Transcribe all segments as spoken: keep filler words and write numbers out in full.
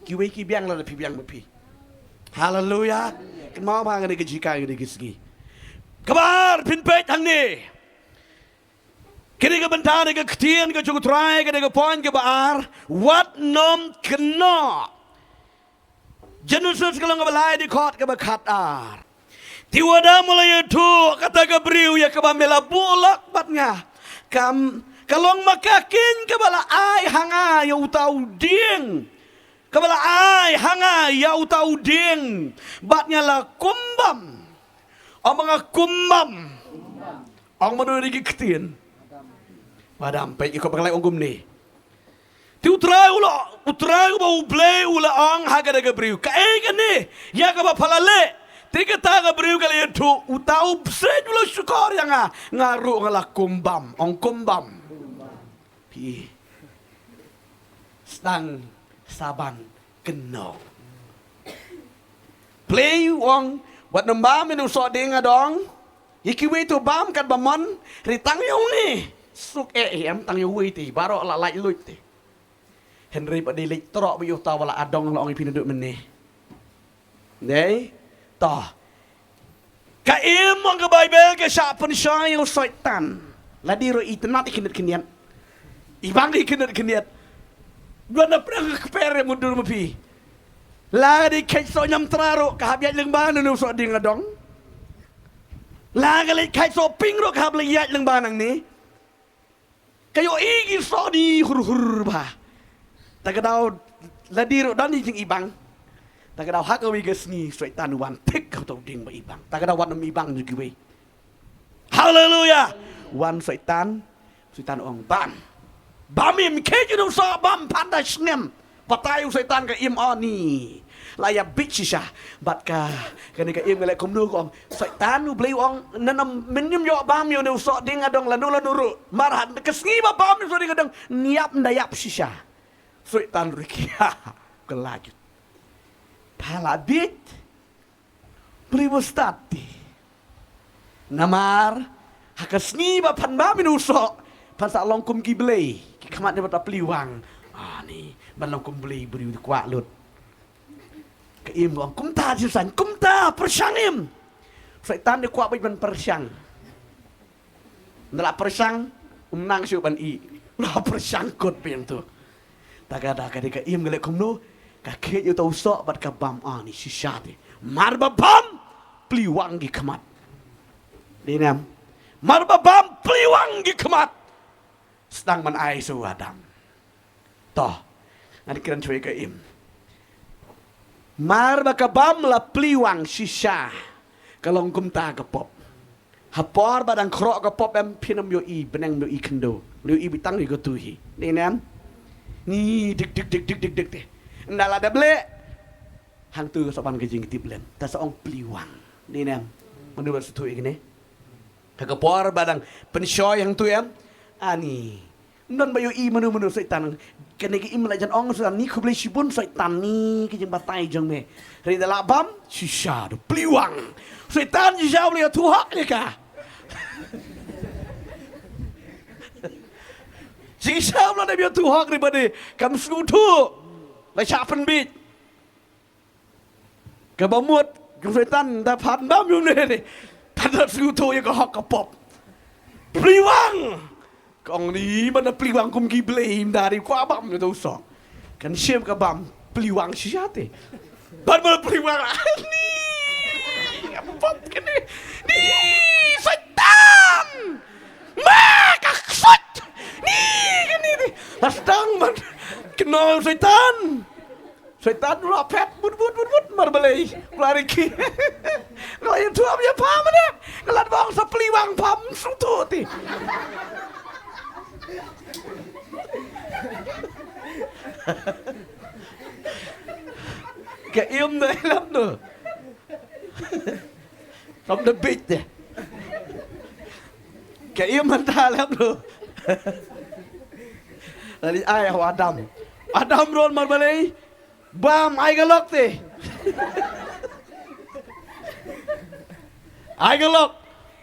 Kiwei ki biang lada phi biang ma phi. Haleluya. Kynmaw ba ha kane ka jingkyrkhu kane ka sngi. Kaba ar phin peit hangne. Kane ka bynta ne ka ktien ka jong U Trai kane ka point kaba ar. Wat nym kynnoh. Genesis ka long kaba lai dkhot kaba khat ar. Te u Adam u la ïathuh, kata ka briew ïa kaba me la buh lok bad nga. Kam, ka long ma ka khein kaba la ai ha nga ïa uta u dieng. Kaba la ai ha nga ïa uta u dieng. Bad nga la kumbam. Ong ba nga kumbam. Ong mano ri ki ktien. Ba Adam, peit ïa ko ba ka la ong kumne. Te U Trai u la, U Trai uba U Blei u la ong ha kata ka briew. Kaei kane, ïa kaba pha la leh. Te kata ka briew ka la ïathuh, uta u bseiñ u la shukor ïa nga, nga ruh nga la kumbam, ong kumbam. Phi. Sdang sa ban kynnoh. Blei u ong, wat nym bam ïa une u soh dieng adong. Ïa kiwei to bam katba mon, hynrei tang ïa une. Suk eh em tang ïa uwei te, baroh la lait luid te. Hynrei ba dei leit troh ba ïa uta ba la adong la ong ïa phi naduh mynne. Dei? To. Ka im ong ka Baibl ka shah pynshoi ïa u Soitan. Lada ruh i tynnat i kynit kynit. I bang i kynit kynit. Dwan na pdeng ka kper ïa mutdur ma phi. Lada i kheit soh ñiamtra ruh ka hap ïaid lyngba na une u soh dieng adong. Lada ka leit kheit soh pink ruh ka hap leit ïaid lyngba nangne. Ka ïohi ki soh ni hur hur ba. Ta ka daw lada ruh don i jingibang. Ta ka daw ha kawei ka sngi Soitan u wan thik ha uta u dieng ba ibang. Ta ka daw wat nym ibang ïa kiwei. Haleluya. Wan Soitan, Soitan ong bam. Bam im, kheit ïa une u soh bam, phan da snem. Batai u Soitan ka im, ani. La ïa bit shisha. Bad ka, kane ka im ka leh kumno ka ong. Soitan, U Blei u ong, nana mynnym ïoh bam ïa une u soh dieng adong lano lano ruh. Mar ha ka sngi ba bam ïa une u soh dieng adong, ïap ynda ïap shisha. Soitan ruh ki ha ka la jut. Pha la bit. Blei ba stad te. Namar ha ka sngi ba phan bam ïa une u soh, phan sa long kum ki blei, ki khmat ne bad ta pliwang. Ani, ban long kum blei briew te kwah lut. Ka im ka ong kumta jingsan, kumta pyrshang im. Soitan te kwah beit ban pyrshang. Nda la pyrshang, um nang shuh ban ih. La pyrshang kut biang tu. Ta ka da ka dei ka im ka leh kumno, ka kheit ïa uta u soh bad ka bam ani shisha te. Mar ba bam, pliwang ki khmat. Dei ne em? Mar ba bam, pliwang ki khmat. Sdang ban ai sha u Adam. To, ngan kren shuwa ïa ka im. Mar ba ka bam la pliwang shisha. Ka long kumta ka pop. Ha por ba dang khroh ka pop em phin ym ïohi bneng, ym ïohi khyndew. Ym ïohi beit tang ïa ka tu hi. Dei ne em? Ni dik dik dik dik dik dik te. Ynda la dep leh. Hangtu ka sa ban ka jingtip lem. Ta sa ong pliwang. Dei ne em? Mano ba sngewthuh ïa kane? Ha ka por ba dang pynshoi hangtu em? Ani. Ym don ba ïohi mano mano Soitan. Kane ka im la jan ong Soitan ni khublei shibun Soitan ni ka jingbatai jong me. Hynrei da la bam shisha da pliwang. Soitan shisha u la ïathuh hok ïa ka. Shisha u la dep ïathuh hok hynrei ba dei kam sngewthuh. La shah pynbit. Kaba mut, ka Soitan, da phan bam ïa une ne. Phan da sngewthuh ïa ka hok ka pop. Pliwang! Ka ong ni, ban da pliwang kum ki blei, ym da ri kwah bam ïa uta u soh. Kan shim ka bam, pliwang shisha te. Ban ban da pliwang, ah, ni! Ka pop kane. Ni! Soitan! Ma ka ksut! Ni! Kane ni. La sdang ban. Kynnoh Soitan. Soitan u la phet, but, but, but, but, mar balei. U la riki. Nga la ïathuh ïa pha mane. Nga la bong sa pliwang pha, ym sngewthuh te. Ka im da lap no. Tam da bit te. Ka im mynta lap no. Lali ai ha u Adam. Adam ruh mar balei. Bam, ai ka lok te. Ai ka lok.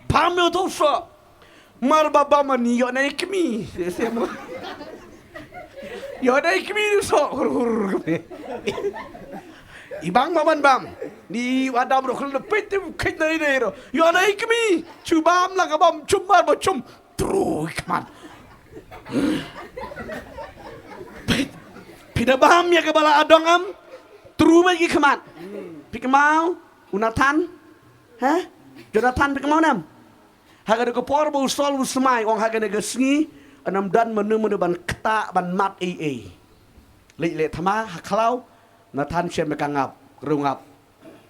Bam ïa uta u soh. Mar ba bam ani ïoh na i kmie. Se, se mo. Ïoh dei kmie u soh hur hur kmie. I bang ma ban bam. Ni wa dam ro khul peit te khit na i dei ro. Ïoh dei kmie. Chu bam la ka bam chum mar ba chum. Tru ki khmat. Phi da bam ïa ka ba la adong am. Tru beit ki khmat. Phi kynmaw u Nathan. Ha? Jonathan phi kynmaw nam. Ha ka dei ka por ba u Saul u smai ong ha kane ka sngi. Ynda ym don mano mano ban ktah ban mad ei ei. Leit leit thma ha khlaw. Nathan shem ka ngap, rung ngap.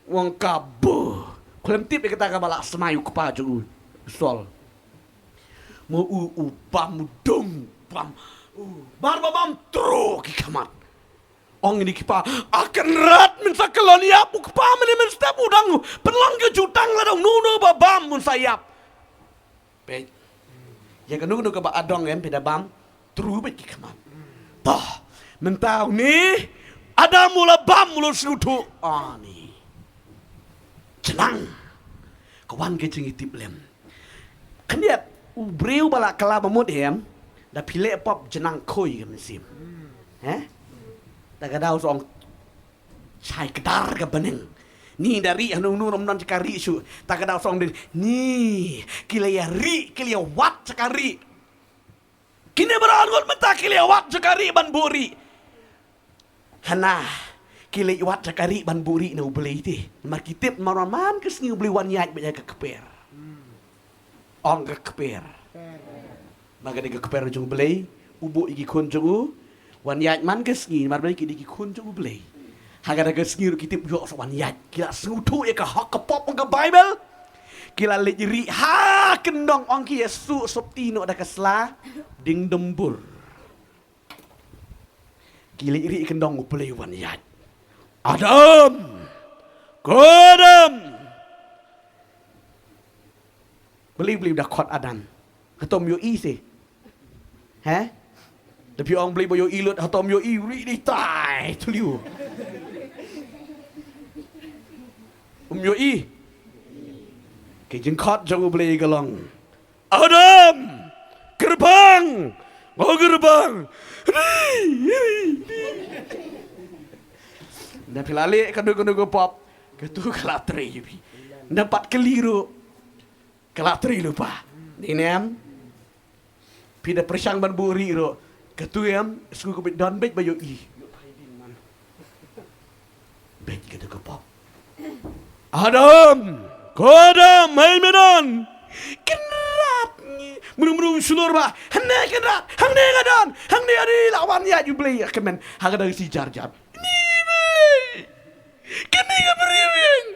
Ong ka bu. Khlem tip ïa kata ka ba la smai u kpa jong u Saul. Mo u u bam u dung bam. U bar ba bam tru ki khmat. Ong ini ki pa, a Kynrad mynta ka lon ïap u kpa mynne mynstep u dang pynlong ka jutang la dang nu nu ba bam mynta ïap. Peit. Ïa ka nu nu ka ba adong em phi da bam tru beit ki khmat. Toh mynta u ni Adam u la bam u la sngewthuh. Ani. Chnang. Ka wan ka jingïatiplem. Khyndiat u briew ba la kylla ba mut em da phi leh pop jnang khoi ka mynsiem. He? Ta ka daw song chai kdar ka bneng. Ni da ri hanu nu ram nan ka ri shu. Ta ka daw song ding ni ki la ïa ri ki la ïa wat ka ri. Kine ba rah ngut mynta ki leh wat jaka ri ban buh ri. Hana ki leh wat jaka ri ban buh ri na U Blei te. Mar ki tip mar man ka sngi U Blei wan ïaid ba ïa ka kper. Ong ka kper. Mar ka dei ka kper jong U Blei u buh ïa ki khun jong u. Wan ïaid man ka sngi mar ba ki dei ki khun jong U Blei. Ha ka dei ka sngi ruh ki tip ïoh sa wan ïaid ki la sngewthuh ïa ka hok ka pop ong ka Bible. Ki la leit ri ha kyndong ong ki ïa suh sopti noh da ka sla ding dembur. Ki leit ri kyndong U Blei wan ïaid. Adam! Ko Adam! Blei Blei da khot Adam. Hatom ïohi se. He? Da phi ong Blei ba ïohi lut hatom ïohi ri di tai tliu. Um ïohi. Ki jingkhot jong U Blei ka long. Adam! Kyrpang! Ngo kyrpang! Ri! Ri! Ri! Da phi la leh kano kano ka pop. Katu ka la trei phi. Da pat kali ruh. Ka la trei lypa. Ni nem. Phi da pyrshang ban buh ri ruh. Katu em, sku ka bit don bit ba ïohi. Bit katu ka pop. Adam, ko Adam, hai me don. Kynrad ngi. Mrung mrung sulur ba. Hangne Kynrad, hangne nga don. Hangne adi la wan ïa U Blei ïa kmen. Ha ka dang si jar jar. Ni Blei. Kane ka briew ïing.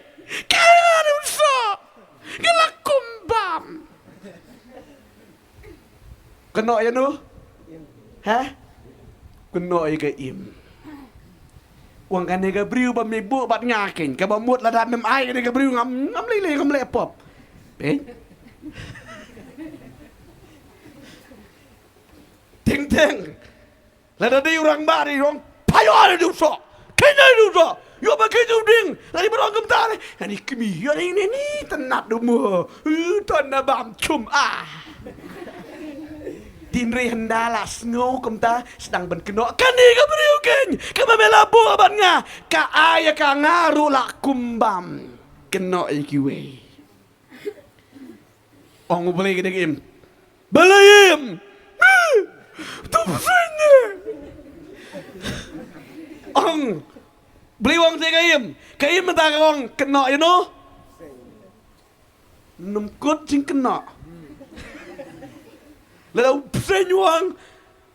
Ka ïa u soh. Ka la kum bam. Kynnoh ïa no? Ha? Kynnoh ïa ka im. Wan kane ka briew ba me buh bad nga keiñ. Kaba mut lada mem ai kane ka briew ngam ngam lei lei ngam leh pop. Peit. Teng teng. Lada dei u rangbah dei u ong, pha ïoh dei u soh. Kane dei u soh. Ïoh ba kane u ding. Lada i ba ong kumta dei. Kane kmie ïoh dei ne ni tynat du mo. Ton na bam chum ah. Tynrai hynda la sngew kumta sdang ban kynnoh. Kane ka briew keiñ. Kaba me la buh ban nga. Ka ai ka nga ruh la kum bam. Kynnoh ïa kiwei. Ong U Blei ka dei ka im. Balei im? Tu psing. Ong Blei ong te ka im. Ka im ta ka ong kynnoh ïa no. Nym kut jingkynnoh. Lada u psing u ong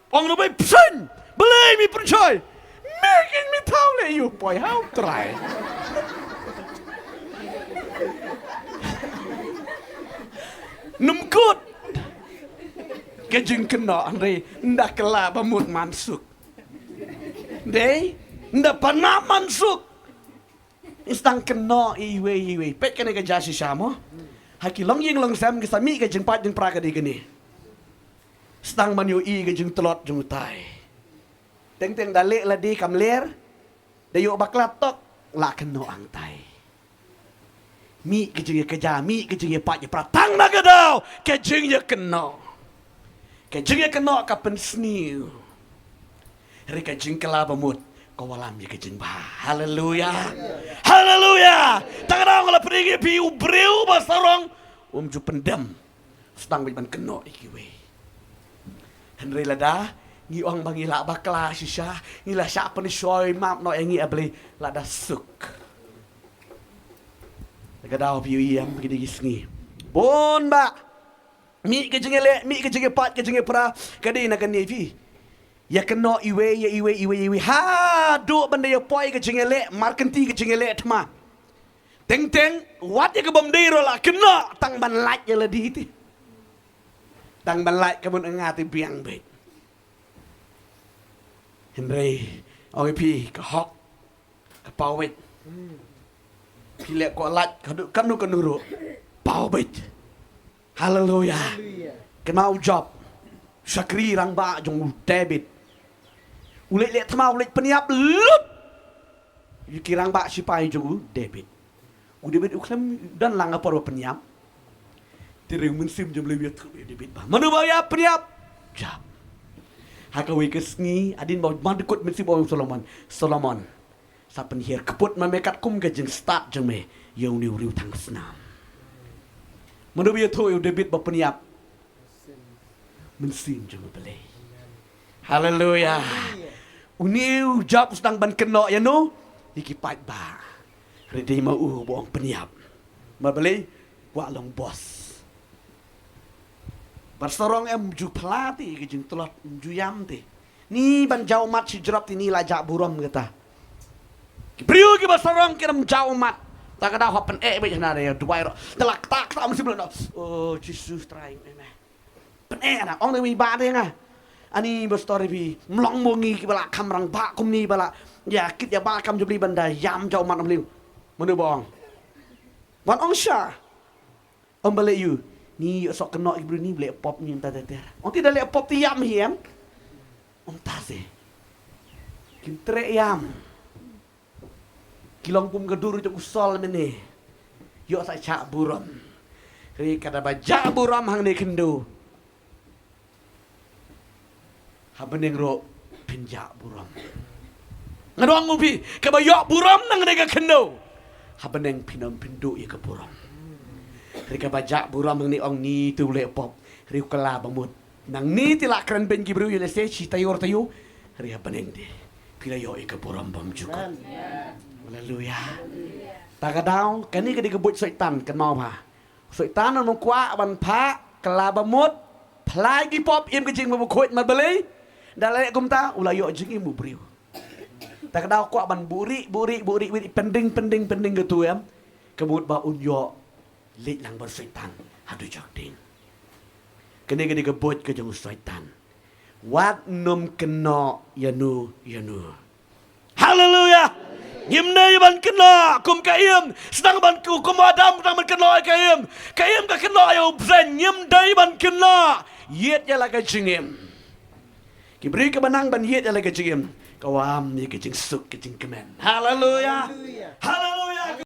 Ong na bai psing. Balei mi pynshoi? Me kin mi thaw le yu poi hau trai. Nym kut. Ka jingkynnoh hynrei nda kylla ba mut mansuk. Dei nda pana mansuk. Sdang kynnoh iwei iwei. Peit kane ka ja shisha mo. Ha ki longïing longsem ki sa mih ka jingpait jingpra ka dei kane. Sdang ban ïohi ka jingtlot jong utai. Teng teng da leh lade kam ler. Da ïoh bakla tok la kynnoh hangtai. Mih ka jingïakajia, mih ka jingïapait ïapra tang na ka daw ka jingïakynnoh. Ka jingïakynnoh ka pynsniew. Hynrei ka jingkylla bamut ka wallam ïa ka jingbha. Haleluya. Haleluya. Tang da nga la pyrshang ïa phi, u briew ba sarong um ju pyndem sdang bad ban kynnoh ïa kiwei. Hynrei lada ngi ong ba ngi la bakla shisha, ngi la shah pynshoi map noh ïa ngi, A Blei, lada suk. Ka daw phi ïohi ïa ki dei ki sngi bun ba mih ka jingïaleh, mih ka jingïapait, ka jingïapra, ka dei na kane phi. Ïa kynnoh iwei, ïa iwei, iwei, iwei, haduh ban da ïa poi ka jingïaleh, markynti ka jingïaleh thma. Teng teng, wat ïa ka bym dei ruh la kynnoh, tang ban lait ïa lade te. Tang ban lait ka mut nga te biang beit. Hynrei ong ïa phi, ka hok ka paw beit. Phi leh ko lait ka du, kano kano ruh, paw beit. Haleluya. Kynmaw u Job, shakri rangbah jong u David. U leit leh thma, u leit pynïap lut ïa ki rangbah shipai jong u David. U David u khlem don lang ha por ba pynïap. Te hynrei u Mynsiem jong U Blei u ïathuh ïa u David ba mano ba ïa pynïap, Job. Ha kawei ka sngi hadien ba man dkut Mynsiem u ong ïa u Solomon, Solomon, sa pynhiar kput ma me katkum ka jingstad jong me ïa une u riewthangsnam. Mano ba ïathuh ïa u David ba pynïap? Mynsiem jong U Blei. Haleluya. Une u Job u sdang ban kynnoh ïano? Ïa ki paidbah. Hynrei dei ma u ba ong pynïap. Ma balei? Kwah long bos. Ba sarong em ju phla te ka jingtlot, em ju ïam te. Ni ban jaw mat shi jrop te ni la jah burom kata. Ki briew kiba sarong kim jaw mat. Ta ka daw hap pyneh beit hana re duwai ro. Te la kta kta mynsiem lo. Oh Jisu Trai, amen. Pyneh na ong de wi ba de nga. Ani ba stori bi mlong mo ngi kiba la kham rangbah kumne ba la ïa kit ïa ba kam jubli ban da ïam jaw mat ym liu. Mano ba ong? Ban ong sha. Ym balei ïa u. Ni ïoh sok kynnoh ki briew ni ba leh pop ni ym ta ter ter. Ong te da leh pop te ïam hi em? Ym ta se. Kim treh ïam. Ki long kum ka dur jong u Sol mynne. Ïoh sa jah burom. Hynrei ka da ba jah burom hangne khyndew. Ha bneng ruh phin jah burom. Nga ong ïa phi, kaba ïoh burom nangne ka khyndew, ha bneng phin ym pynduh ïa ka burom. Hynrei kaba jah burom hangne ong ni te u leh pop, hynrei u kylla bamut. Nangne te la kren beiñ ki briew ïa lehse shi taïew ar taïew, hynrei ha bneng te phi la ïoh ïa ka burom bymjukut. Haleluya. Ta ka daw kane ka dei ka buit Soitan, kynmaw bha. Soitan un kwah ban phah kylla bamut, phla ïa ki pop, im ka jingim ba bakhuid, ma balei? Da leh kumta u la ïoh jingim u briew. Ta ka daw kwah ban buhrieh buhrieh buhrieh buhrieh, pynding pynding pynding katu em. Ka mut ba un ïoh leit lang bad Soitan haduh jok ding. Kane ka dei ka buit ka jong u Soitan. Wat nym kynnoh ïano ïano. Haleluya. Ngim dei ban kynnoh kum ka im. Sdang ban ku kum Adam sdang ban kynnoh ïa ka im. Ka im ka kynnoh ïa u bseiñ. Ngim dei ban kynnoh. Ïeit ïa la ka jingim. Ki briew kiba nang ban ïeit ïa la ka jingim, ka wam ïa ka jingsuk ka jingkmen. Haleluya. Haleluya.